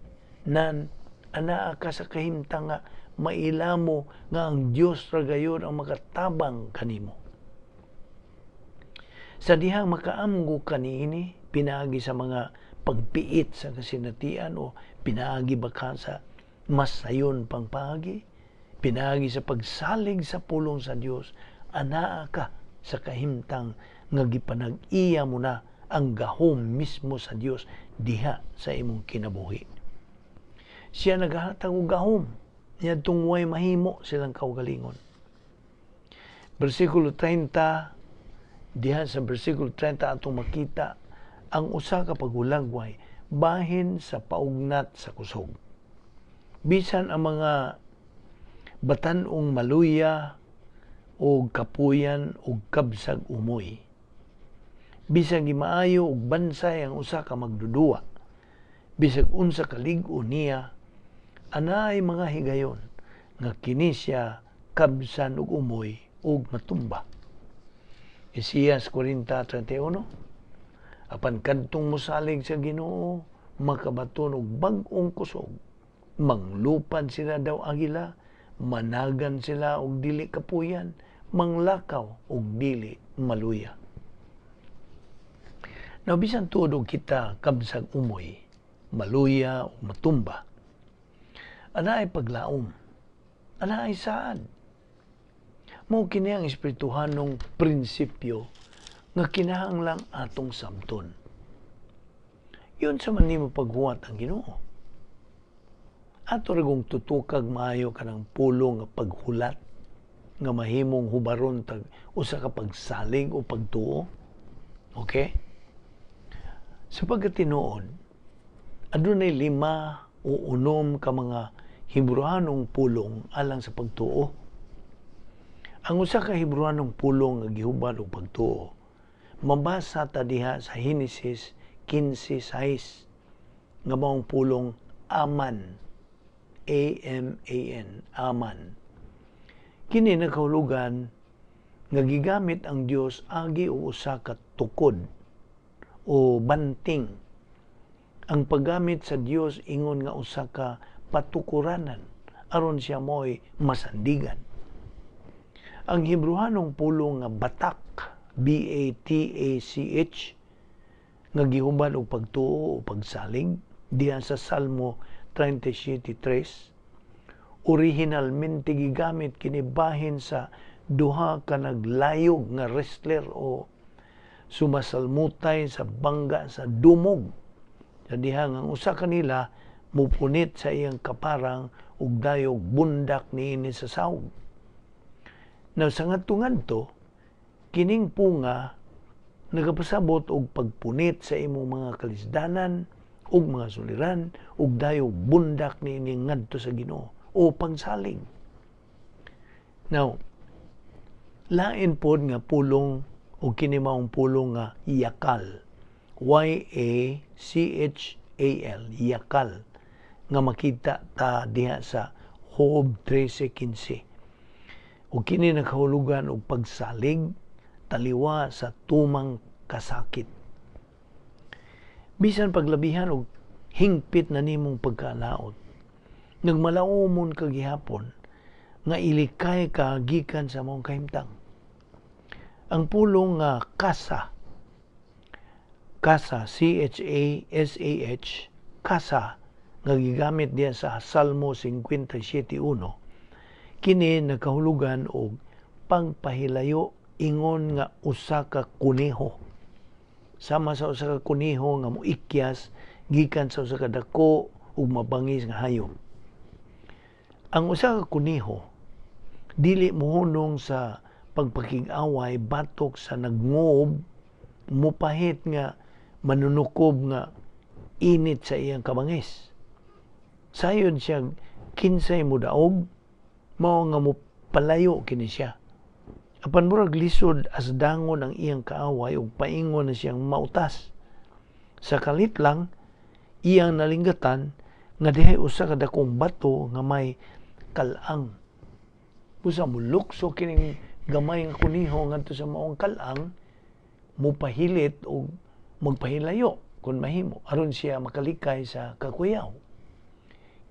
nan anaa ka sa kahimtang nga mailamo nga ang Dios ra gayud ang makatabang kanimo. Sa dihang makaamgo kaniini, pinaagi sa mga pagpiit sa kasinatian o pinaagi baka sa mas sayon pang paagi, pinaagi sa pagsalig sa pulong sa Dios, anaa ka sa kahimtang nga gipanag-iya mo na ang gahom mismo sa Dios diha sa imong kinabuhi. Siya naghahatag og gahom niadtong way mahimo silang kaugalingon. Bersikulo 30, diha sa bersikulo 30 atong makita ang usa ka paghulagway bahin sa paugnat sa kusog. Bisan ang mga batan-ong maluya og kapuyan og kabsag umoy. Bisag gimaayo og bansay ang usa ka magdudua, bisag unsa ka lig-on niya, anay mga higayon nga kini siya kabsan og umoy og matumba. Isaias 40:31, apan kadtong mosalig sa Ginoo makabaton og bag-ong kusog, manglupad sila daw agila, managan sila og dili kapuyan, manglakaw og dili maluya. Now, bisan tuod og kita kabsag umoy, maluya o matumba, ana ay paglaom, ana ay saad. Mao kini ang espirituhanong prinsipyo nga kinahanglang atong samton. Yun sa man nimo paghuwat ang Ginoo. Ato ra kung tutukag maayo kanang pulong nga paghulat nga mahimong hubaron tag usa ka pagsalig o pagtuo. Okay? Sa pagkatinuod, adunay 5 o 6 ka mga Hebreohanong pulong alang sa pagtuo. Ang usa ka Hebreohanong pulong nga gihubad og pagtuo, mabasa ta diha sa Henesis 15:6 nga maong pulong aman, A-M-A-N, aman. Kini nakahulugan nga gigamit ang Dios agi og usa ka tukod o banting. Ang paggamit sa Dios ingon nga usa ka patukuranan aron siya mo'y masandigan. Ang Hebreohanong pulong nga batak, B-A-T-A-C-H, nga gihubad og pagtuo o pagsalig diha sa Salmo 37:3, originalmente gigamit kini bahin sa duha ka naglayog nga wrestler o sumasalmutay sa bangga sa dumog. Sa diha nga ang usa kanila mupunit sa iyang kaparang ug dayog bundak niini sa sawg. Now, sa ngadto-ngadto, kining punga nagapasabot og pagpunit sa imong mga kalisdanan ug mga suliran ug dayog bundak niini ngadto sa Ginoo o pagsalig. Now, lain pod nga pulong o kini maong pulong nga yakal, Y-A-C-H-A-L, yakal, nga makita ta diha sa Job 13:15. O kini nakahulugan og pagsalig, taliwa sa tumang kasakit. Bisan paglabihan og hingpit na nimong pagkalaot, nagmalaumon ka gihapon nga ilikay ka gikan sa maong kahimtang. Ang pulong nga kasa, kasa, chasah, kasa, nga gigamit diya sa Salmo 57:1, kini nagkahulugan og pagpahilayo ingon nga usa ka kuneho. Sama sa usa ka kuneho nga moikyas gikan sa usa ka dako ug mabangis nga hayop. Ang usa ka kuneho dili mohunong sa pagpakig-away batok sa nagngob mupahit nga manunukob nga init sa iyang kabangis. Sayon siya kinsay modaog, mao nga mopalayo kini siya. Apan murag lisod asdangon ang iyang kaaway ug paingon na siyang mautas. Sa kalit lang iyang nalinggatan nga dihay usa ka dakong bato nga may kal-ang. Busa molukso kining gamay nga kuniho ngadto sa maong kal-ang, mopahilit og magpahilayo kung mahimo aron siya makalikay sa kakuyaw.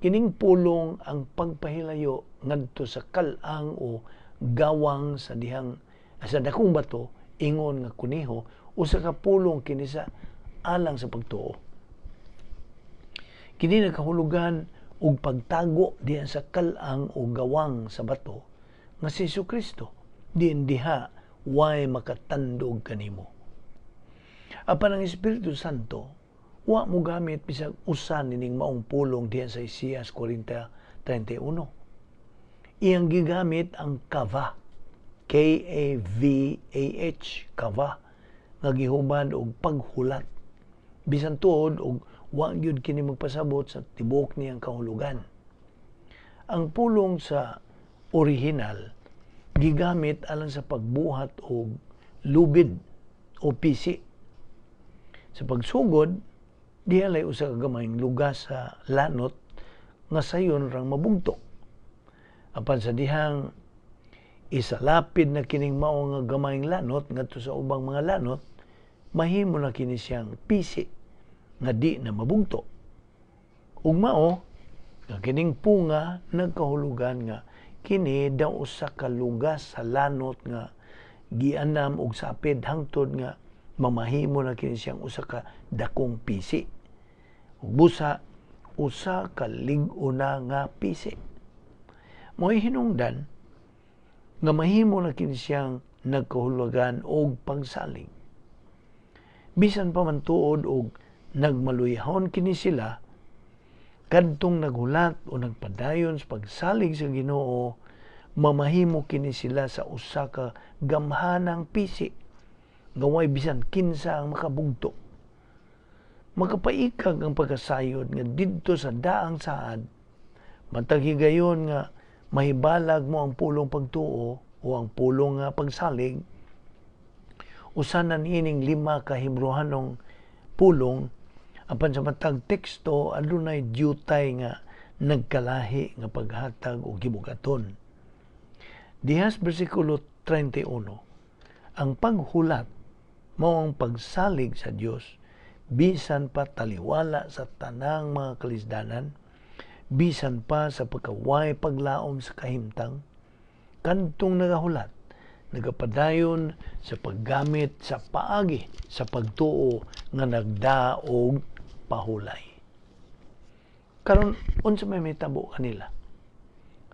Kining pulong ang pagpahilayo ngadto sa kal-ang o gawang sa dihang sa dakong bato ingon nga kuniho, usa ka pulong kini sa alang sa pagtuo. Kini nagkahulugan og pagtago diha sa kal-ang o gawang sa bato nga si Jesucristo, diin diha way makatandog kanimo. Apan ang Espiritu Santo wa mo gamit bisag usa nining maong pulong diha sa Isaias 40:31. Iyang gigamit ang kava, Kavah, kava, nga gihubad og paghulat. Bisan tuod og wa gyud kini magpasabot sa tibuok niyang kahulugan. Ang pulong sa orihinal gigamit alang sa pagbuhat og lubid o pisi. Sa pagsugod, diha lay usa ka gamayng lugas sa lanot nga sayon rang mabugto. Apan sa dihang isalapid na kining mao nga gamayng lanot ngadto sa ubang mga lanot, mahimo na kini siyang pisi nga di na mabugto. Ug mao nga kining punga nagkahulugan nga kini daw usa ka lugas sa lanot nga gianam og sapid hangtod nga mamahimo na kini siyang usa ka dakong pisi. Ug busa usa ka lig-on na nga pisi. Mo'y hinungdan nga mahimo na kini siyang nagkahulugan og pagsalig. Bisan pa man tuod og nagmaluyahon kini sila, kadtong naghulat o nagpadayon sa pagsalig sa Ginoo, mamahimo kini sila sa usa ka gamhanang pisi nga way bisan kinsa ang makabugto. Makapaikag ang pagkasayod nga didto sa daang saad, matag higayon nga mahibalag mo ang pulong pagtuo o ang pulong nga pagsalig, usanan ining 5 ka Hebreohanong pulong, apan sa matag teksto adunay dyutay nga nagkalahi nga paghatag og gibugaton. Dihas bersikulo 31, ang paghulat mao ang pagsalig sa Dios bisan pa taliwala sa tanang mga kalisdanan, bisan pa sa pagkaway paglaom sa kahimtang, kadtong nagahulat nagapadayon sa paggamit sa paagi sa pagtuo nga nagdaog pahulay. Karon unsa may mitabo kanila?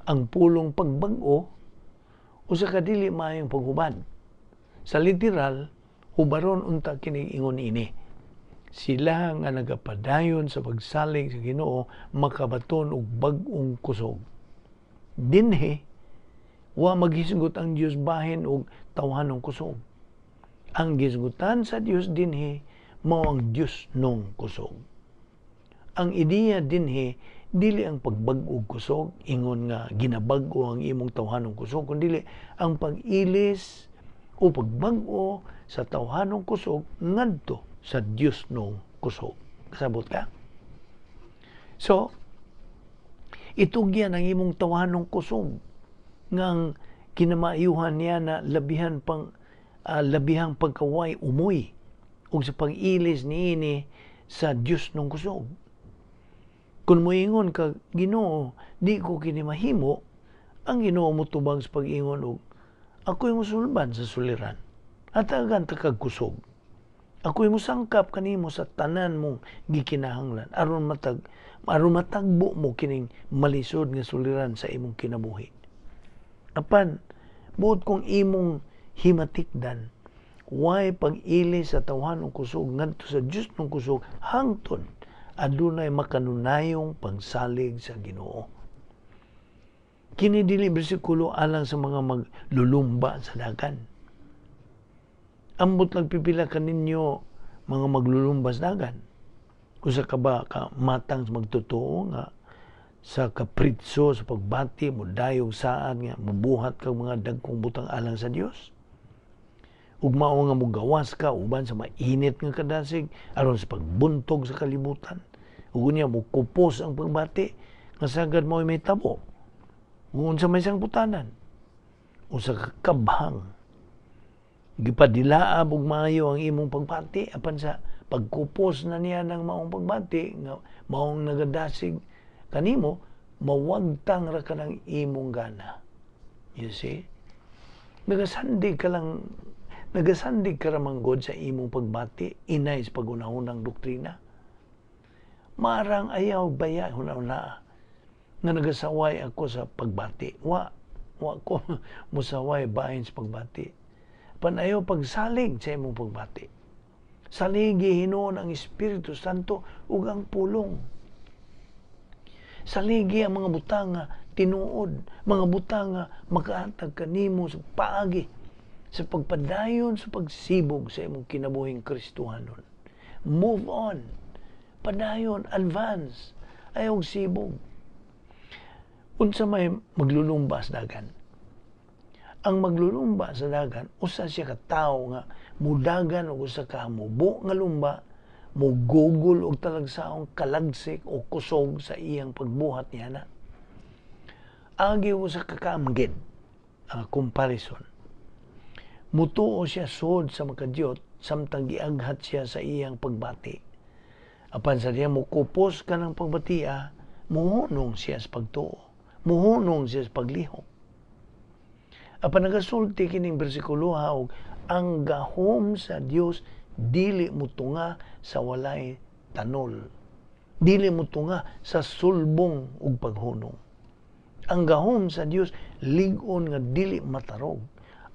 Ang pulong pagbag-o usa ka dili maayong paghubad. Sa literal, hubaron unta kini ingon ini. Sila nga nagapadayon sa pagsalig sa Ginoo makabaton og bag-ong kusog. Dinhi wa maghisgot ang Dios bahin og tawhanong kusog. Ang gisgutan sa Dios dinhi mao ang Dios nung kusog. Ang ideya dinhi dili ang pagbag-og kusog ingon nga ginabag-o ang imong tawhanong kusog, kundi ang pag-ilis o pagbag-o sa tawhanong kusog ngadto sa Dios nung kusog. Kasabot ka? So, itugyan ang imong tawhanong kusog nga ang kinamaayuhan niya na labihan pang labihang pagkaway umoy ug sa pag-ilis niini sa Dios nung kusog. Kung moingon ka, "Ginoo, di ko kini mahimo," ang Ginoo motubag sa pag-ingon og, "Ako'y musulbad sa suliran. Hatagan ta kag kusog. Ako'y musangkap kanimo sa tanan mong gikinahanglan aron matagbo mo kining malisod nga suliran sa imong kinabuhi." Apan buot kong imong himatikdan, way pag-ili sa tawhanong kusog ngadto sa Dios ng kusog hangtod adunay makanunayong pagsalig sa Ginoo. Kini dili bersikulo alang sa mga maglulumba sa dagan. Ambot lang pipila kaninyo mga maglulumba sa dagan. Usa ka ba ka matang magtotoo nga sa kapritso sa pagbati mo dayog saad nga mubuhat kag mga dagkong butang alang sa Dios? Ug mao nga mogawas ka uban sa mainit nga kadasig aron sa pagbuntog sa kalibutan. Ug unya mokupos ang pagbati nga sagad mo may tabo. Ug unsa may sangputanan? Usa ka kabhang. Gipadilaab og maayo ang imong pagbati apan sa pagkupos na niya ng maong pagbati nga maong nagadasig kanimo, mawagtang ra ka ng imong gana. You see? Nagasandig ka lang, nagasandig ka ra man gud sa imong pagbati inay sa pagunahunang doktrina. Marang ayaw baya huna-huna nga nagasaway ako sa pagbati. Wa ko musaway bahin sa pagbati. Panayaw pagsalig sa imong pagbati. Saligi hinuon ang Espiritu Santo ug ang pulong. Saligi ang mga butang nga tinuod, mga butang nga makahatag kanimo sa paagi sa pagpadayon sa pagsibog sa imong kinabuhing Kristohanon. Move on. Padayon, advance. Ayaw sibog. Unsa may maglulumba sa dagan? Ang maglulumba sa dagan, usa siya ka tawo nga mudagan og usa ka mubo nga lumba, mugugol og talagsaong kalagsik o kusog sa iyang pagbuhat niya na. Agi usa ka kaamgid, comparison. Mutuo siya sud sa makadiyot samtang giaghat siya sa iyang pagbati. Apan sa diya mukupos ka ng pagbatia, muhunong siya sa pagtuo. Muhunong siya sa paglihok. Apan nagasulti kining bersikulo og ang gahom sa Dios dili mutunga sa walay tanol. Dili mutunga sa sulbong ug paghunong. Ang gahom sa Dios lig-on nga dili matarog.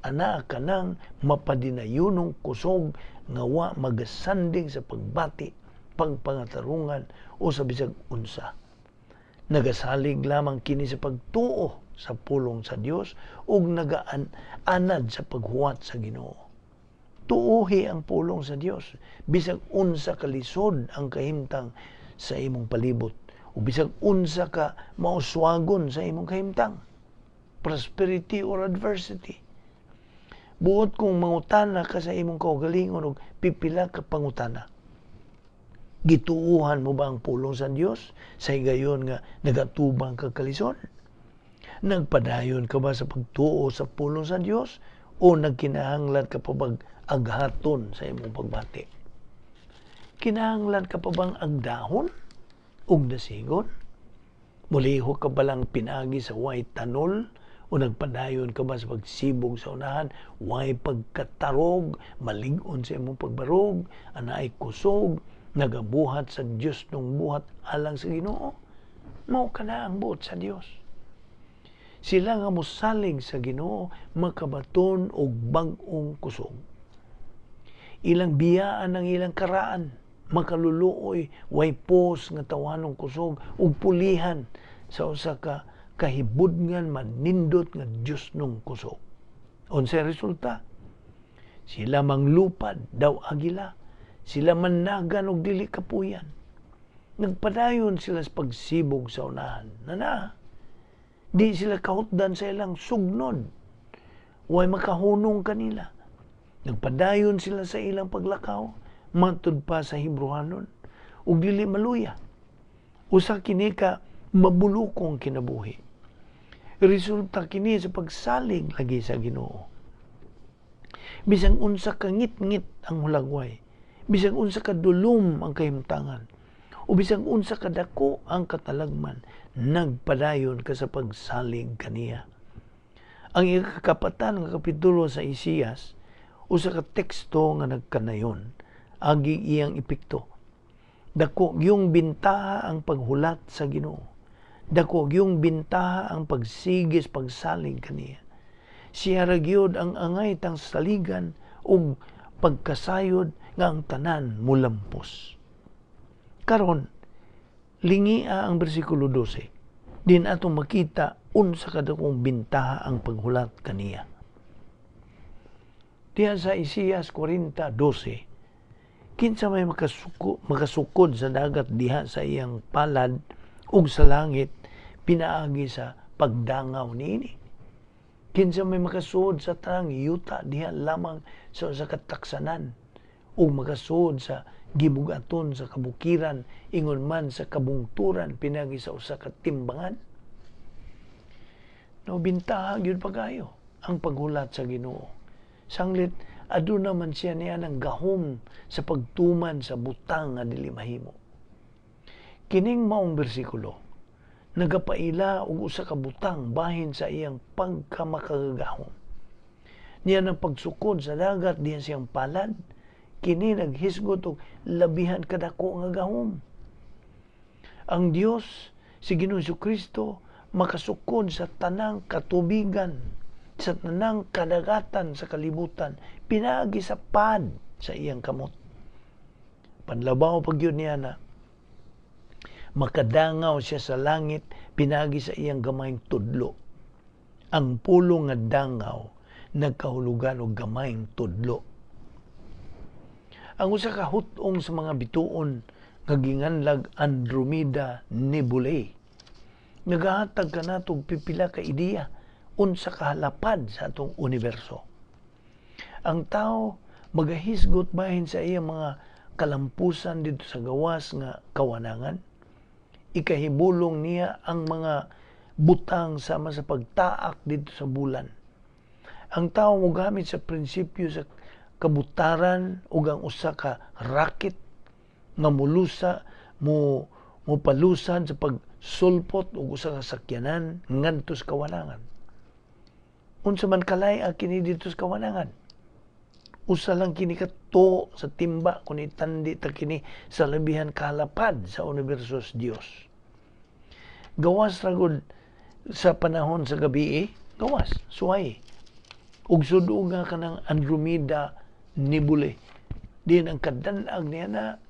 Ana kanang mapadinayunong kusog nga wa magasanding sa pagbati, pagpangatarungan o sa bisag unsa. Nagasalig lamang kini sa pagtuo sa pulong sa Dios ug nagaan-anad sa paghuwat sa Ginoo. Tuohi ang pulong sa Dios bisag unsa ka lisod ang kahimtang sa imong palibot o bisag unsa ka mauswagon sa imong kahimtang, prosperity or adversity. Buot kong mangutana ka sa imong kaugalingon og pipila ka pangutana. Gituuhan mo ba ang pulong sa Dios sa higayon nga nagatubang ka kalisod? Nagpadayon ka ba sa pagtuo sa pulong sa Dios o nagkinahanglan ka pa bag aghaton sa imong pagbati? Kinahanglan ka pa bang agdahon ug dasigon? Mulihok ka ba lang pinagi sa way tanol o nagpadayon ka ba sa pagsibog sa unahan, way pagkatarog, malig-on sa imong pagbarog, anaay kusog, nagabuhat sa Dios nung buhat alang sa Ginoo? Mao kana ang buot sa Dios. Sila nga mosalig sa Ginoo makabaton og bag-ong kusog. Ilang biyaan ang ilang karaan, makaluluoy, way pos nga tawanong kusog ug pulihan sa usa ka kahibudngan manindot nga Dios nung kusog. Unsay resulta? Sila manglupad daw agila, sila managan og dili kapuyan. Nagpadayon sila sa pagsibog sa unahan. Nana, di sila kahutdan sa ilang sugnod. Way makahunong kanila. Nagpadayon sila sa ilang paglakaw, matud pa sa Hebrehanon, ug dili maluya. Usa kini ka mabulukong kinabuhi. Resulta kini sa pagsalig lagi sa Ginoo. Bisan unsa ka ngit-ngit ang hulagway, bisan unsa ka dulom ang kahimtangan, o bisan unsa ka dako ang katalagman, nagpadayon ka sa pagsalig kaniya. Ang ikakapatan nga kapitulo sa Isaias, usa ka teksto nga nagkanayon agi iyang epekto. Dako gyung bintaha ang paghulat sa Ginoo. Dako gyung bintaha ang pagsigis pagsalig kaniya. Siya ra gyud ang angay tang saligan ug pagkasayod nga ang tanan mulampos. Karon, lingia ang bersikulo 12. Din atong makita unsa kadakong bintaha ang paghulat kaniya. Diha sa Isaias 40:12, kinsa may makasukod sa dagat diha sa iyang palad ug sa langit pinaagi sa pagdangaw niini? Kinsa may makasuod sa tanang yuta diha lamang sa usa ka taksanan ug makasuod sa gibugaton sa kabukiran ingon man sa kabungturan pinaagi sa usa ka timbangan? No, bintaha gyud pagayo ang paghulat sa Ginoo. Sanglit aduna man siya niya ng gahom sa pagtuman sa butang nga dili mahimo. Kining maong bersikulo nagapaila og usa ka butang bahin sa iyang pagkamakagagahom. Niya ng pagsukod sa dagat diyan siyang palad, kini naghisgot og labihan kadako nga gahom. Ang Dios, si Ginoong Kristo, makasukod sa tanang katubigan, sa tanang kadagatan sa kalibutan, pinaagi sa pad sa iyang kamot. Panlabaw pag yun niya na makadangaw siya sa langit pinaagi sa iyang gamayng tudlo. Ang pulong nga dangaw nagkahulugan og gamayng tudlo. Ang usa ka hut-ong sa mga bituon nga ginganlag Andromeda Nebulae nagahatag kanato og pipila ka ideya unsa kahalapad sa atong universo. Ang tao magahisgot bahin sa iyang mga kalampusan dito sa gawas nga kawanangan. Ikahibulong niya ang mga butang sama sa pagtaak dito sa bulan. Ang tao mogamit sa prinsipyo sa kabutaran ug ang usa ka rocket nga mulusa mo mopalusan sa pagsulpot og usa ka sakyanan ngadto sa kawanangan. Unsa man kalay ang kini dito sa kawanangan? Usa lang kini kato sa timba kung itandi ta kini sa labihan kalapad sa universo sa Dios. Gawas ra gud sa panahon sa gabi, gawas, suway. Ug sud-o nga kanang Andromeda Nebulae. Diin ang kadanag niya na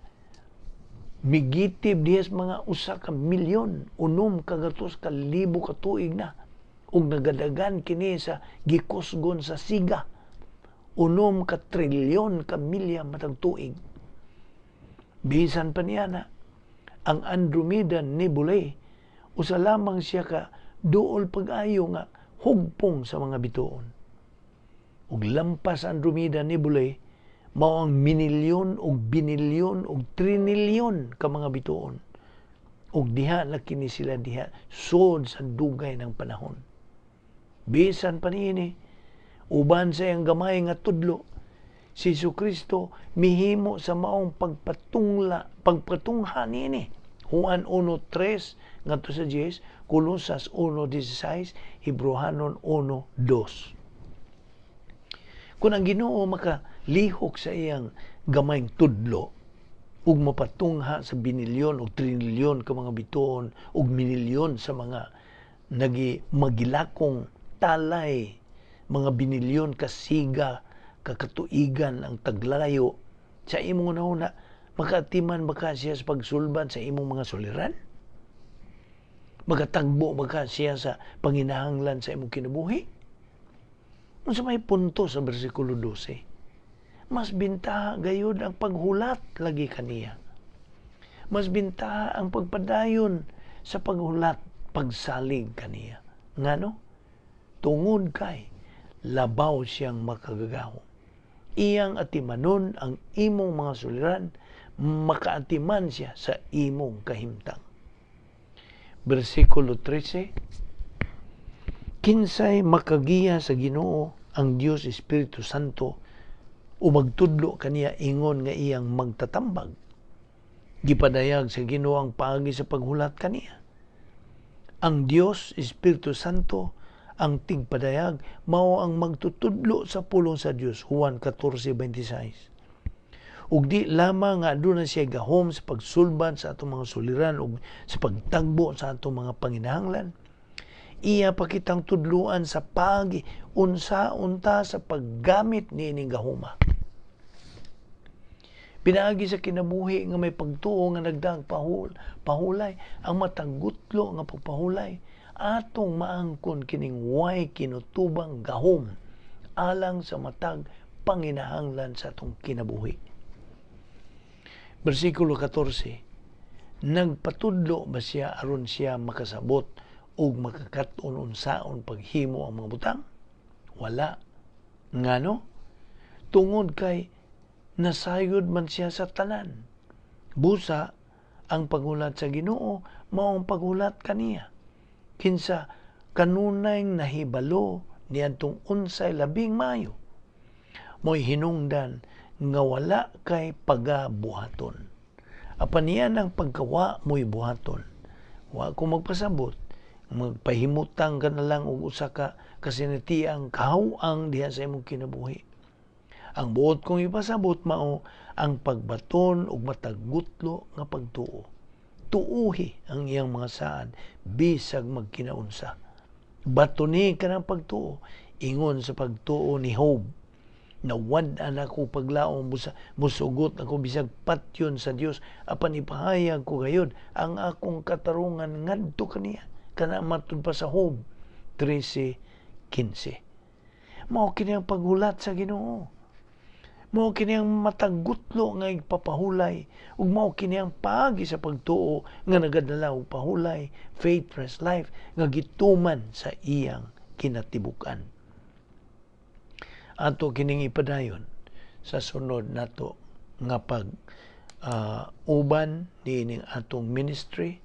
migitib diha sa mga 1 milyon, 900,000 ka tuig na. Ug nagadagan kini sa gikusgon sa siga. 6 ka trilyon ka milya matag tuig. Bisan pa niya na ang Andromeda Nebulae, usa lamang siya ka duol pag-ayo nga hugpong sa mga bituon. Ug lampas Andromeda Nebulae, mao ang minilyon ug binilyon ug trinilyon ka mga bituon. Ug diha na kini sila diha sud sa dugay ng panahon. Bisan pa niini, uban sa iyang gamay nga tudlo, si Jesucristo mihimo sa maong pagpatungha niini. Juan 1:3 ngadto sa 10, Colosas 1:16, Hebreohanon 1:2. Kung ang Ginoo makalihok sa iyang gamayng tudlo ug mapatungha sa binilyon o trinilyon ka mga bituon ug minilyon sa mga nagi magilakong talay, mga binilyon ka siga kakatuigan ang taglayo sa imong una, makaatiman ba ka siya sa pagsulban sa imong mga suliran? Makatagbo ba ka siya sa panginahanglan sa imong kinabuhi? Unsa may punto sa bersikulo 12? Mas bintaha gayud ang paghulat lagi kaniya. Mas bintaha ang pagpadayon sa paghulat, pagsalig kaniya. Ngano? Tungod kay labaw siyang makagagahom. Iyang atimanon ang imong mga suliran, makaatiman siya sa imong kahimtang. Bersikulo 13, kinsay makagiya sa Ginoo ang Dios Espiritu Santo O magtudlo kaniya ingon nga iyang magtatambag. Gipadayag sa Ginoo ang paagi sa paghulat kaniya. Ang Dios Espiritu Santo ang tigpadayag, mao ang magtutudlo sa pulong sa Dios, Juan 14:26. Ug di lamang nga aduna siya gahom sa pagsulbad sa atong mga suliran ug sa pagtagbo sa atong mga panginahanglan. Iya pa kitang tudluan sa paagi unsa unta sa paggamit niining gahoma. Pinaagi sa kinabuhi nga may pagtuo nga nagdaag pahulay, ang matagutlo nga pagpahulay, atong maangkon kining way kinutubang gahom alang sa matag panginahanglan sa atong kinabuhi. Bersikulo 14, nagpatudlo ba siya aron siya makasabot ug makakat-on unsaon paghimo ang mga butang? Wala. Ngano? Tungod kay nasayod man siya sa tanan. Busa, ang paghulat sa Ginoo mao ang paghulat kaniya. Kinsa kanunay nahibalo niadtong unsay labing maayo. Mo'y hinungdan nga wala kay pagabuhaton. Apan niya ang pagkawa mo'y buhaton. Wa ko magpasabot, magpahimutang ka na lang og usa ka kasinatiang kahaw-ang diha sa imong kinabuhi. Ang buot kong ipasabot mao ang pagbaton og matagutlo nga pagtuo. Tuuhi ang iyang mga saad bisag magkinaunsa. Batoni ka ng pagtuo, ingon sa pagtuo ni Job. Nawad-an ako paglaom, musugot ako bisag patyon sa Dios, apan ipahayag ko gayud ang akong katarungan ngadto kaniya. Kana matud pa sa Job 13:15. Mao kini ang paghulat sa Ginoo. Mao kini ang matagutlo nga ipapahulay ug mao kini ang paagi sa pagtuo nga nagadala og pahulay, faith rest life nga gituman sa iyang kinatibuk-an. Ato kining ipadayon sa sunod nato nga pag uban niining atong ministry.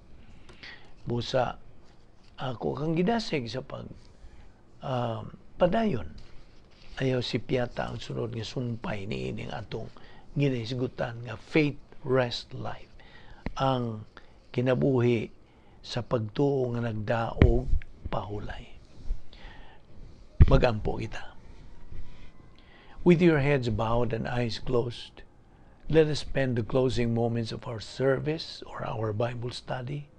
Busa ako kang gidasig sa pag padayon. Ayaw si Piata ang sunod nga sumpay niining atong ginahisgutan nga faith rest life, ang kinabuhi sa pagtuo nga nagdaog pahulay. Magampo kita. With your heads bowed and eyes closed, let us spend the closing moments of our service or our Bible study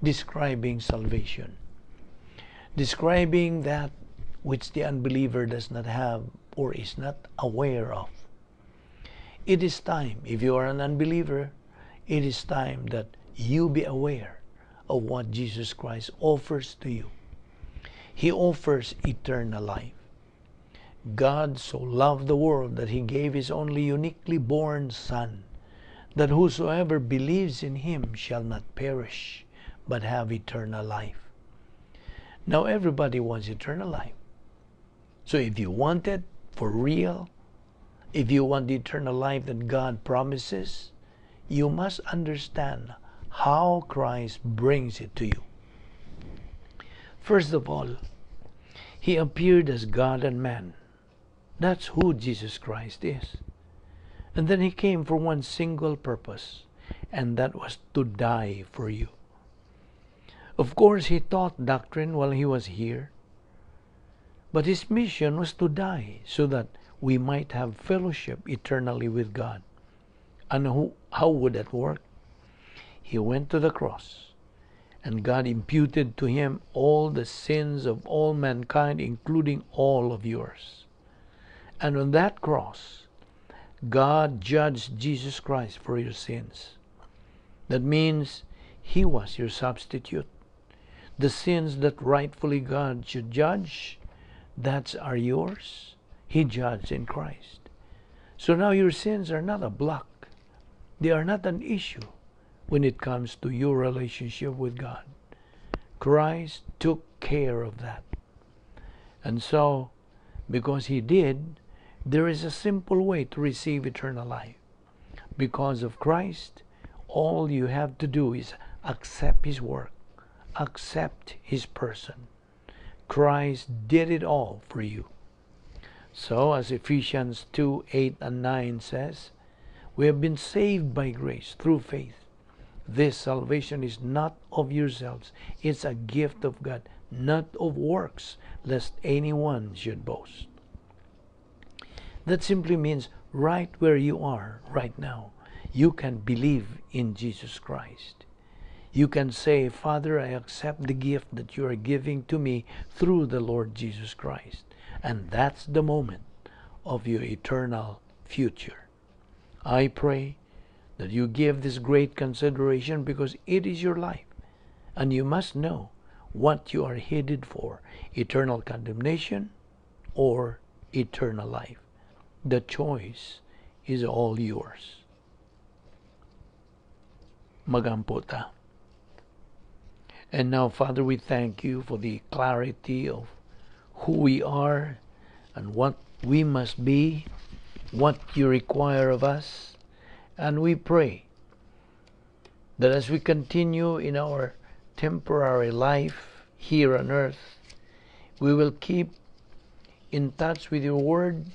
describing salvation. Describing that which the unbeliever does not have or is not aware of. It is time, if you are an unbeliever, it is time that you be aware of what Jesus Christ offers to you. He offers eternal life. God so loved the world that He gave His only uniquely born Son, that whosoever believes in Him shall not perish, but have eternal life. Now everybody wants eternal life. So if you want it for real, if you want the eternal life that God promises, you must understand how Christ brings it to you. First of all, He appeared as God and man. That's who Jesus Christ is. And then He came for one single purpose, and that was to die for you. Of course, He taught doctrine while He was here, but His mission was to die so that we might have fellowship eternally with God. And how would that work? He went to the cross, and God imputed to Him all the sins of all mankind, including all of yours. And on that cross, God judged Jesus Christ for your sins. That means He was your substitute. The sins that rightfully God should judge, that are yours, He judged in Christ. So now your sins are not a block. They are not an issue when it comes to your relationship with God. Christ took care of that. And so, because He did, there is a simple way to receive eternal life. Because of Christ, all you have to do is accept His work, accept His person. Christ did it all for you. So, as Ephesians 2:8 and 9 says, we have been saved by grace through faith. This salvation is not of yourselves, it's a gift of God, not of works, lest anyone should boast. That simply means right where you are right now, you can believe in Jesus Christ. You can say, "Father, I accept the gift that you are giving to me through the Lord Jesus Christ." And that's the moment of your eternal future. I pray that you give this great consideration because it is your life. And you must know what you are headed for: eternal condemnation or eternal life. The choice is all yours. Magampo ta. And now, Father, we thank you for the clarity of who we are and what we must be, what you require of us. And we pray that as we continue in our temporary life here on earth, we will keep in touch with your word,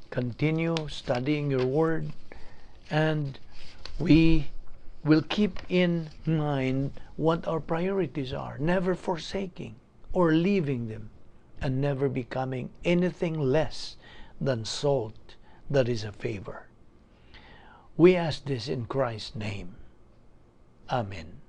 continue studying your word, and we will keep in mind what our priorities are, never forsaking or leaving them, and never becoming anything less than salt that is a favor. We ask this in Christ's name. Amen.